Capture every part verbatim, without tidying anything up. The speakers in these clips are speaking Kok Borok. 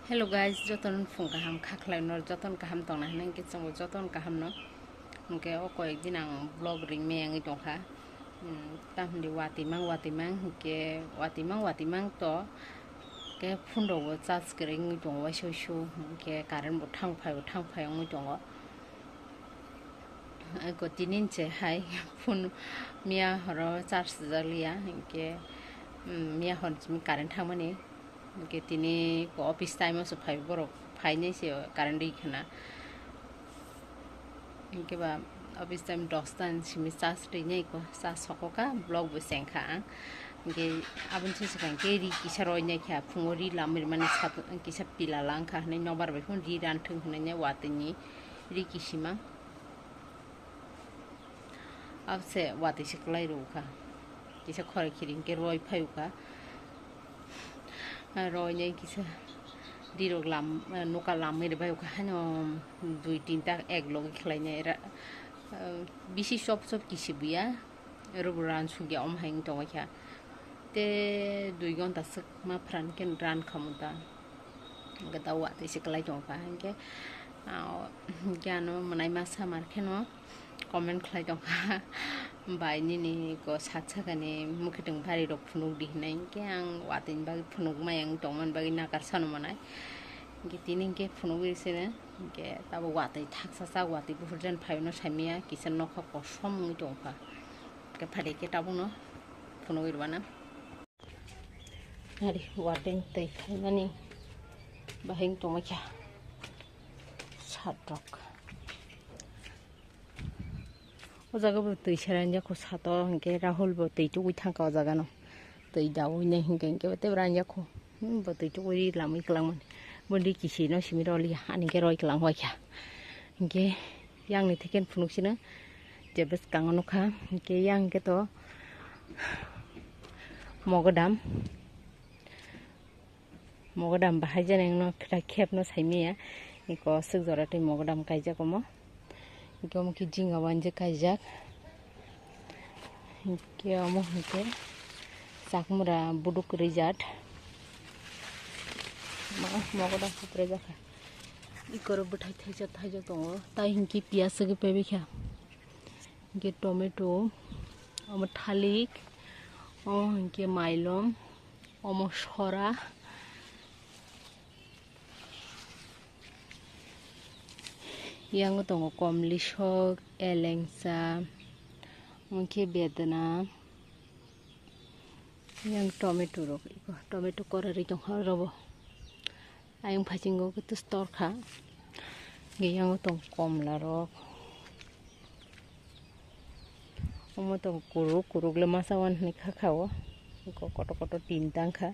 Hello guys, jotono phung kaham kha khlai no, jotono kaham tongna hinwi hwnkhe chwngbo jotono kaham no. Hwnkhe o koyek din ang vlog ring me wngwi tongkha. Hmm, tamni watwi mang, watwi mang hwnkhe watwi mang, watwi mang to. Hwnkhe phone rok bo charge kwrwi wngwi tongo waisa waisa, hwnkhe current bo thang phai, bo thang phai wngwi tongo. Eko tini se hai phone miya horo charge swijak liya, hwnkhe, mm, miya hor simi current thangmani, hwnkhe tini ko office time o se phai borok phainai se current rwi khna, hwnkhe ba office time dosta ni simi charge rwi nai ko, charge sokokha, vlog bo chengkha ang, hwnkhe aboni se swkang khe ri kisa roi nai kha, phungo ri lamwi rwmani kisa pila lang kha hinwi nokbar bai phano ri ran thung hinwi watwi ni ri kisima. Abse watwi se kwlai rw kha. Kisa khoroi khiri hwnkhe roi phai kha. Roi nai kisa dirok lam, noka lamwi rw bai kha. Haino dui tinta ek logi khlai nai ra, bisi chop chop kisi buya. Rw ran sugya om hai wng tongwi kha. Te dui gonta swk ma pran khe ran khamu ta. Hwnkhe ta watwi se kwlai tongkha, hwnkhe, ah, hwnkhe ano mwnai masa mar kheno comment khlai tongkha, "Bai, nini ko sat sakani mwkhwtwng bari rok phunuk di," hinwi. Hwnkhe ang watwini bagwi phunuk maya wng tongmani bagwi nakar sano mwnai. Hwnkhe tini hwnkhe phunugwi sino, hwnkhe tabuk watwi thaksa chak watwi buphurjani phaino saimaya kisa nokha kosom wngwi tongkha. Hwnkhe phaidi khe tabukno phunugwi rwmano. Ari wateng twi phaimani bahai wng tongmai kha sat rok. O jaga bo twi se ranjak kho sato, hwnkhe Rahul bo twi tugwi thangkha o jaga no. Twi dawi nai hwnkhe, hwnkhe bo tei bo ranjak kho. Hmm, bo twi tugwi lamwi kwlangmani. Bo di kisi no simi rw liya, ani khe roi kwlang waikha. Hwnkhe yang ni theken phunuk sino je bwskango nukha. Hwnkhe yang khe to mogodam. Mogodam bahai jani wngno khwthai khepno saimaya. Eko aswk jora tei mogodam kaijak omo. Hwnkhe omo khe jinga wanje kaijak. Hwnkhe omo hwnkhe chakmura buduk kwrwi jat. Ma, mogodam kwrwi jakha. Ikoro bwthai thaisa thaijak tongo. Tai hwnkhe piyaj swgwi paibaikha. Hwnkhe tomato, omo thalik, omo hwnkhe mailom, omo sora. Yango tongo komlisok, elengsa, omo khe bedena, yang tomato rok, tomato kora ri tongkha oro bo. Ayang phasingo khe tus torkha. Hwnkhe yango tong komla rok. Omo tong kuruk, kuruk le masa wan hwnwi kha kha o. Eko kotor kotor tin tang kha.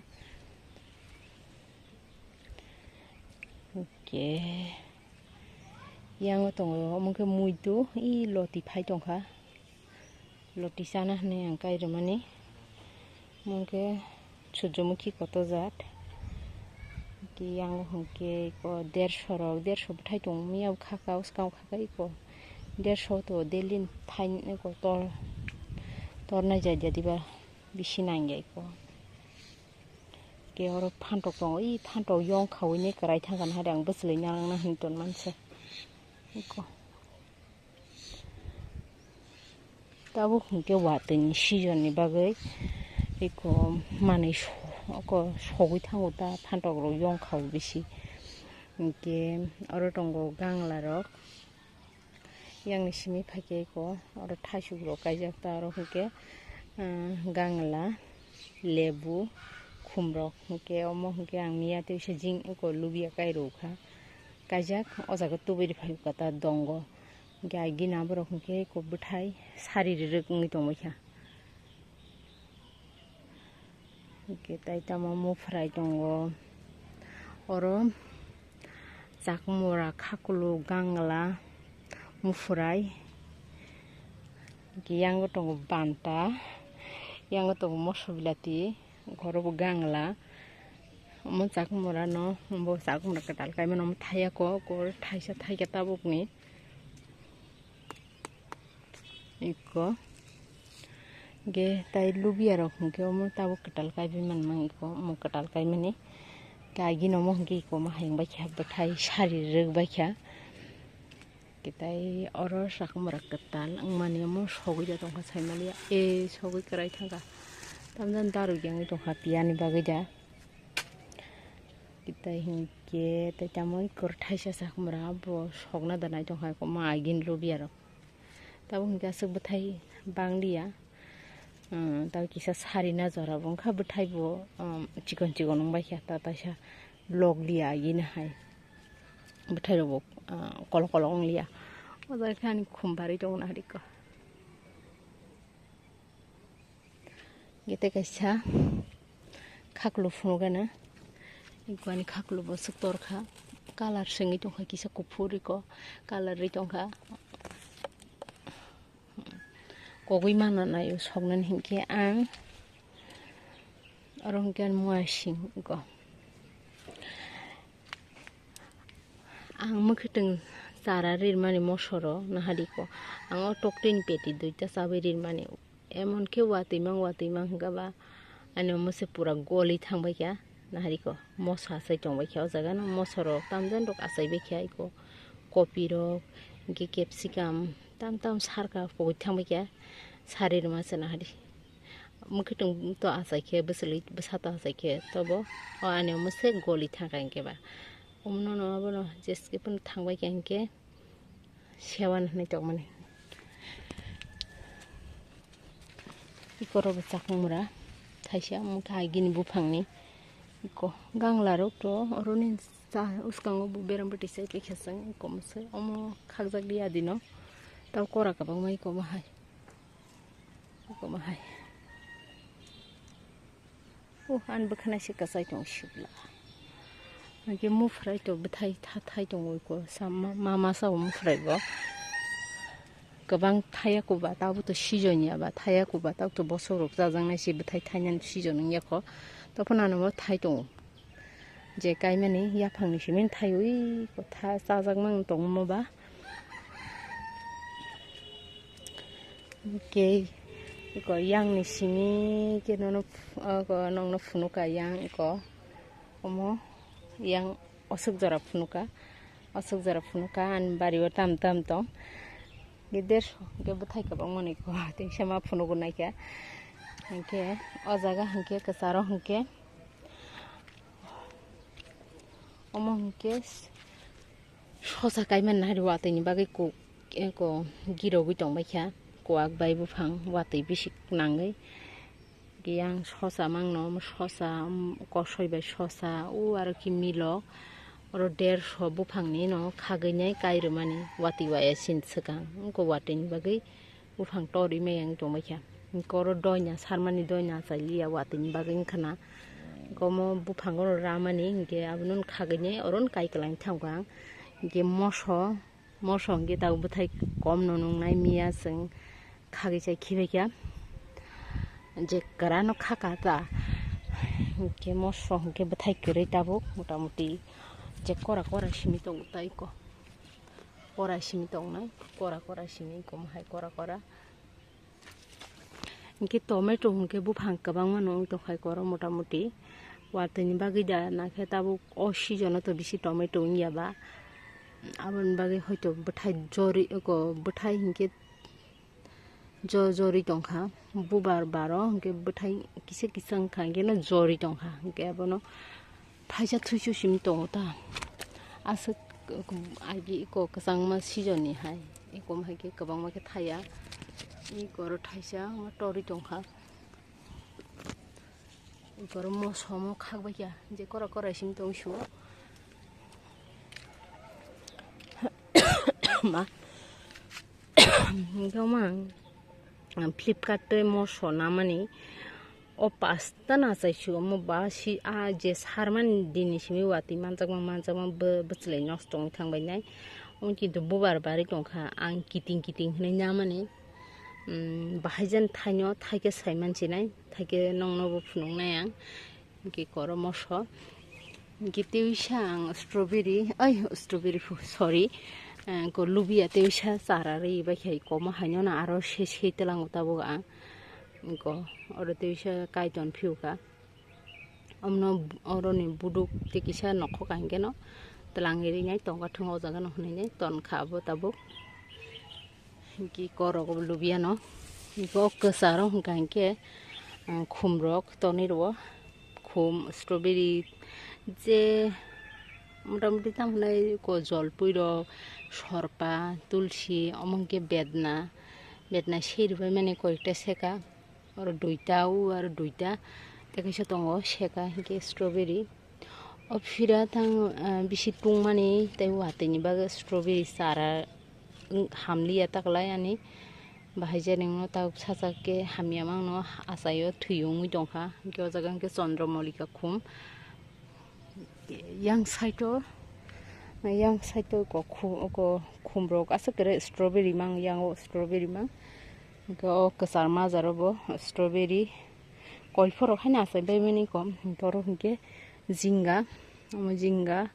Hwnkhe yango tongo omo khe muitu, i loti phai tongkha. Loti chana hinwi ang kai rwmani. Omo khe sujumukhi kotor jat. Yang hwnkhe eko derso rok, derso bwthai tongmani abo khaka, bwskango khaka eko derso to daily ni thai eko tor, tornai jat jat diba bisi nangya eko. Ke oro phantok tongo, i phantok yong khaui ni kwrai thangkha, nahari ang bwchwlwi nalangna hinwi tonmani se eko. Tabuk hwnkhe watwi ni season ni bagwi eko manwi so-, oko sogwi thango ta, phantok rok yong kha o bisi. Hwnkhe oro tongo gangla rok, yang ni simi phaikhe eko oro thaisuk rok kaijak ta, oro hwnkhe, ah, gangla, lebu, khum rok hwnkhe omo hwnkhe ang miya tei se jing eko lubia kai rw kha. Kaijak o jaga tubui rw phai kha ta dongo. Hwnkhe ai gina borok hwnkhe eko bwthai sari rwrwk wngwi tongbaikha. Hwnkhe tai tamo muphrai tongo. Oro chakmura, khakuluk, gangla, muphrai. Hwnkhe yango tongo banta, yango tongo moso bilati, oro bo gangla. Omo chakmura no, bo chakmura kwtal kaimano omo thaiya kok, oro thaisa thaikha tabukni. Eko. Ge tai lubia rok hwnkhe omo tabuk kwtal kaiwi manmang eko, omo kwtal kaimani. Agi nomo hwnkhe iko ma hayung baikha, bwthai sari rwk baikha. Kitai oro sakhumra kwtal wngmani omo sogwi da tongkha, saimaliya. E, sogwi kwrai thangkha. Tamjani daru yangwi tongkha piyani bagwi da. Kitai hinkhe tei tamo iko thaisa sakhumra bo sokna da nai tongkha, iko ma agini lubiyarok. Tabuk hinkhe aswk bwthai bangliya. Umm, tei kisa sarina jora bo wngkha, bwthai bo, umm, chikon chikon wngbaikha, ta taisa lok liya agini hai. Bwthai rok bo, umm, kolok kolok wngliya. O jaga khe ani khum barwi tongo nahari kho. Gete kaisa khaklu phunukgana. Iko ani khaklu bo swk torkha. Colour swngwi tongkha kisa kuphur iko. Colour ri tongkha. Kogwi mano naio soknani hinkhe ang oro hinkhe ani mua sing iko. Ang mwkhwtwng chara rirmani mosoro nahari ko. Ang o toktwini peti duita chabai rirmani. Emon khe watwi mang watwi mang hwnkha ba ani omo se pura goli thangbai kha nahari ko. Moso achai tongbai kha o jaga no, moso rok tamjani rok achai bai kha iko. Kopi rok, hinkhe capsicum, tam tam sarka pogwi thangbai kha. Sari rwma se nahari. Mwkhwtwng to achai khe, bwchwlwi bwsa to achai khe, tobo o ani omo se goli thangkha hinkhe ba. Omono no abono jeske phano thangbai kha hinkhe sewan hinwi tongmani. Iko robo chakmura thaisa, omo khe agini buphangni iko ganglarok to oroni cha uskango bo beram bwtwi chai paikha chwng iko mose omo khakjak liya dino tei kora kwbangma iko bahai. Iko bahai. Oh, ani bwkhwnai se kwchai tong sibla. Hwnkhe mufrai to bwthai tha thai tongo iko sama mama sao mufrai bo. Kwbang thaya kuba tabo to season ya ba thaya kuba tabo to bosor rok chajaknai se bwthai thainani season wngya kho. Tei phano ano bo thai tongo. Je kaimani yaphangni simi thaiwi kotha chajakmani tongmo ba. Hwnkhe iko yangni simi khe nono ph-, oko nokno phunuka yang iko omo yang oswk jora phunuka, oswk jora phunuka ani bario tam tam tong. Hwnkhe dersho hwnkhe bwthai kwbangmani iko teisa ma phunugo naikha. Hwnkhe o jaga hwnkhe kwcharo hwnkhe omo hwnkhe sosa kaimani nahari watwi ni bagwi kok eko girogwi tongbaikha, kuwak bai buphang watwi bisi nangwi. Yang sosa mangno, sosa, um, kosoi bai sosa, o aro khe milok, oro dersho buphangni no khagwi nai kai rwmani watwi waya sin swkang, wngkha watwi ni bagwi buphang torwi maya wng tongbaikha. Hwnkhe oro doina, sarmani doina achai liya watwi ni bagwi wngkha na. Hwnkhe omo buphango no ramani, hwnkhe abono khagwi nai oro no kai kwlai thangkha ang. Hwnkhe moso, moso hwnkhe tabuk bwthai kom no nungnai miya chwng khagwi chai khibaikha. Je kwrano khaka ta, hwnkhe moso hwnkhe bwthai kwrwi tabuk motamuti je kora kora simi tongo tai ko. Kora simi tongnai, kora kora simi kom hai kora kora. Hwnkhe tomato hwnkhe buphang kwbangma no wng tongkha oro motamuti. Watwi ni bagwi da nakhe tabuk o season o to bisi tomato wngya ba. Aboni bagwi hoito bwthai jori oko bwthai hwnkhe jo-, jori tongkha. Bubar baro hwnkhe bwthai kisa kisa wngkha hwnkhe no jori tongkha. Hwnkhe abono thaisa thuisu simi tongo ta. Aswk agi iko kwchangma season ni hai. Iko hai khe kwbangma khe thaya. Iko oro thaisa ma torwi tongkha. Iko oro moso mo khakbai kha. Je kora kora simi tong su. Ma. Hwnkhe ma ang Flipkart tei moso namani. O pasta na chai si omo ba si a je sarmani dini simi watwi manjakma manjakma bw-, bwchwlwi nosto wng thangbai nai. Omo kintu bubar bari tongkha ang kiting kiting hinwi namani. Umm, bahai jan thaino thaikhe sai mansinai, thaikhe nokno bo phunuknai ang. Hwnkhe koro moso. Hwnkhe tei sa ang strawberry, ai strawberry phu-, sorry. Ko lubiya tei sa chara ri bai khai komo haino na aro se se tlango tabuk ang. Ko oro tei sa kaiton phiuka. Omno oroni buduk tei kisa nokhok hinkhe no twlangwi rinai tongo, thung o jaga no hwnwi nai ton kha abo tabuk. Hinkhe korok lubiano. Hinkhe o kwcharo hwnka hinkhe, ah, khumrok tonwi rwo. Khum, strawberry, je motamuti tamo hwnai ko jolpui rok, sorpa, tulsi, omo hinkhe bedna, bedna seri bai mani koyekta seka. Oro duita, o aro duita. Tei kaisa tongo seka hinkhe strawberry. O phira tang, ah, bisi tungmani tei watwi ni bagwi strawberry chara wng hamliya taklai ani. Bahai jani wngno tabuk sajak khe hamya mangno achaio thwi wngwi tongkha. Hinkhe o jaga hinkhe Chandra Malika khum. Yang side o, yang side o ko khu-, ko khumrok aswk kere strawberry mang, yang o strawberry mang. Hinkhe o kwchar majaro bo strawberry. Koiphorok haino achai bai mani kom. Hinkhe oro hinkhe jinga, omo jinga.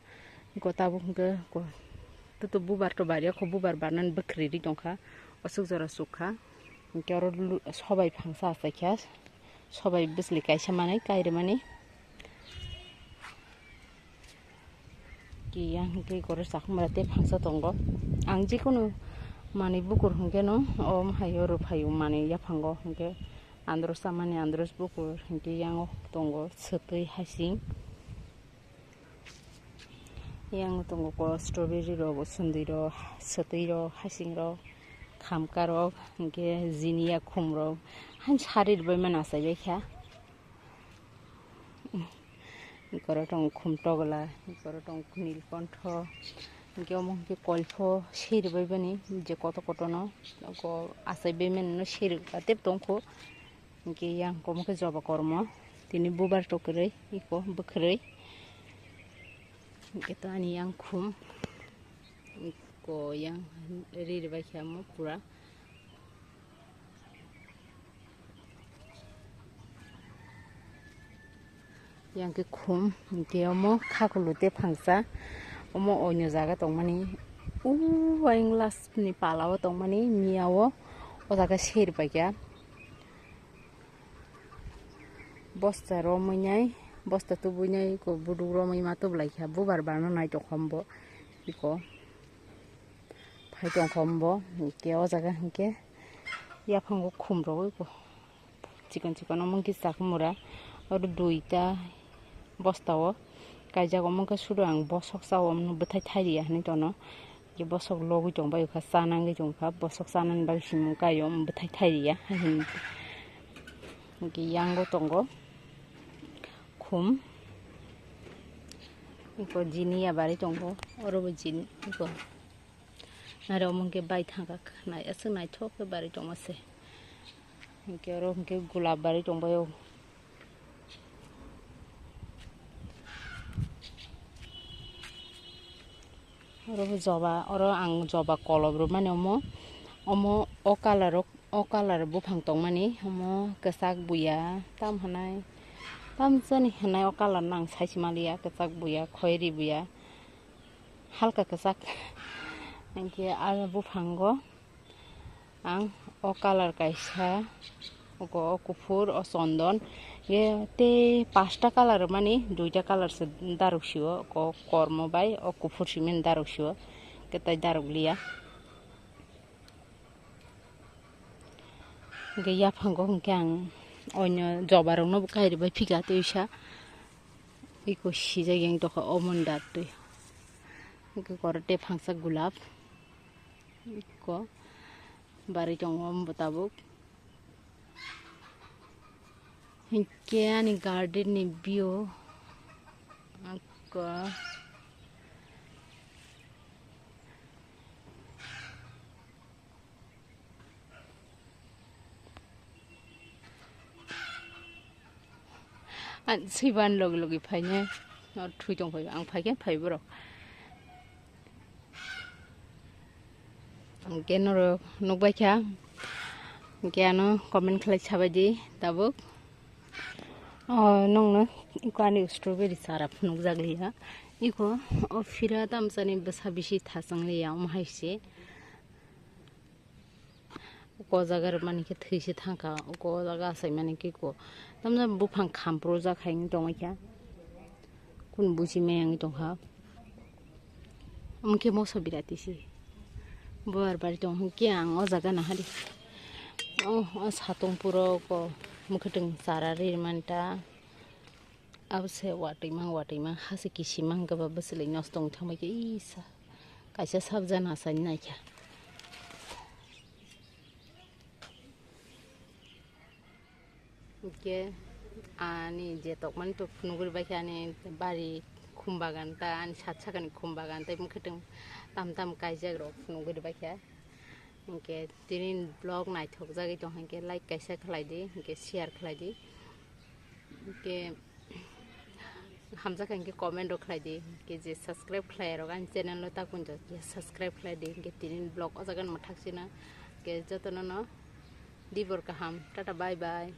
Hinkhe tabuk hinkhe ko, toto bubar to bari o kho, bubar barnani bwkhwrwi ri tongkha. Aswk jora chukha. Hinkhe oro lu-, sobai phangsa achaikha. Sobai bwsli kaisa manwi kairwmani. Kiyang hwnkhe goro chakhumra tei phangsa tongo. Ang jikunu manwi bukur hwnkhe no o haio rwphaio manwi yaphango hwnkhe andros chamani andros bukur hwnkhe yango tongo swtwi hasing. Yango tongo ko strawberry rok, sundui rok, swtwi rok, hasing rok, khamka rok, hwnkhe jini yakhum rok, han sari rwbaima achaibaikha. Ikoro tong khum togla, ikoro tong nilkontho, hwnkhe omo hwnkhe koiphor seri bai bani je koto koto no, ko achai bai mani no seri atep tongkho, hwnkhe yang omo khe joba kormo, tini bubar tokwrwi, iko bwkhwrwi, hwnkhe to ani yang khum, iko yang ri rwbaikha omo pura. Yang khe khum, hwnkhe omo khakulu tei phangsa, omo oinw jaga tongmani, o ayang last ni pala o tongmani, miya o, o jaga seri paikha. Bosta romwi nai, bosta tubui nai, ko buduk romwi ma tublaikha, bubar barno nai tongkha ombo, iko. Phai tongkha ombo, hwnkhe o jaga hwnkhe yaphango khum rogwi bo chikon chikon omo khe chakhumura oro duita bosta o kaijak, omo khe sudo ang bosok cha o, omo bwthai thai riya hinwi tono, bosok logwi tongbai kha, cha nangwi tongkha, bosok chanani bagwi simung kai o, omo bwthai thai riya hinwi. Hwnkhe yango tongo khum, iko jini ya bari tongo, oro bo jini iko. Aro omo hwnkhe bai thangkha, nai-, aswk naithok khe barwi tongma se. Hwnkhe oro hwnkhe gulab barwi tongbaio. Oro bo joba, oro ang joba kolop rwmani omo, omo o colour o, o colour buphang tongmani, omo kwchak buya, tam hwnai, tam chani hwnai o colour no ang sai se manliya, kwchak buya, khoiri buya. Halka kwchak. Hinkhe ah buphango ang o colour kaisa, oko o kuphur, o chondon, ye tei pasta colour mani, duita colour se daruk sio, oko kormo bai o kuphur simi daruk sio, khe tai daruk liya. Hinkhe yaphango hinkhe ang oino joba rokno bo kairwi bai phika tei sa. Iko sijak yang tokha omo ni dat twi. Iko koro tei phangsa gulab. Iko barwi tongo omo bo tabuk. Hinkhe ani garden ni view. Iko. An swiban logi logi phainai, no thui tong phai, ang phai khe phai borok. Ang khe norok nukbai kha, ang khe ano comment khlai sabai di tabuk. O nongno iko ani strawberry chara phunukjak liya. Iko o phira tamsani bwsa bisi thachang liya, omo hai se. Oko o jaga rwmani khe thwi se thang kha, oko o jaga achaimani khe iko tamjani buphang khamprojak hai wng tongwi kha. Kun buji meyang tongkha. Omo khe moso birati se. Buar bari tong hwnkhe ang o jaga nahari. Oh, o satong puro ko mwkhwtwng chara ri manta. Abo se watwi mang, watwi mang, ha se kisi mang, gaba bwswlwi nosto wng thangbai khe, isa. Kaisa sabjana asani naikha. Hwnkhe ani je tokmani to phunugwi bai khe ani bari khum bagan ta, ani sat sakani khum bagan tei mwkhwtwng tam tam kaijak rok phunugwi bai khe. Hwnkhe tini vlog naithok jagwi tong hwnkhe like kaisa khlai di, hwnkhe share khlai di. Hwnkhe hamjakha hwnkhe comment rok khlai di, hwnkhe je subscribe khlai rok ani channel no ta kunjo subscribe khlai di, hwnkhe tini vlog o jaga mwthak sina, hwnkhe jotono no dibor kaham, tata bye bye.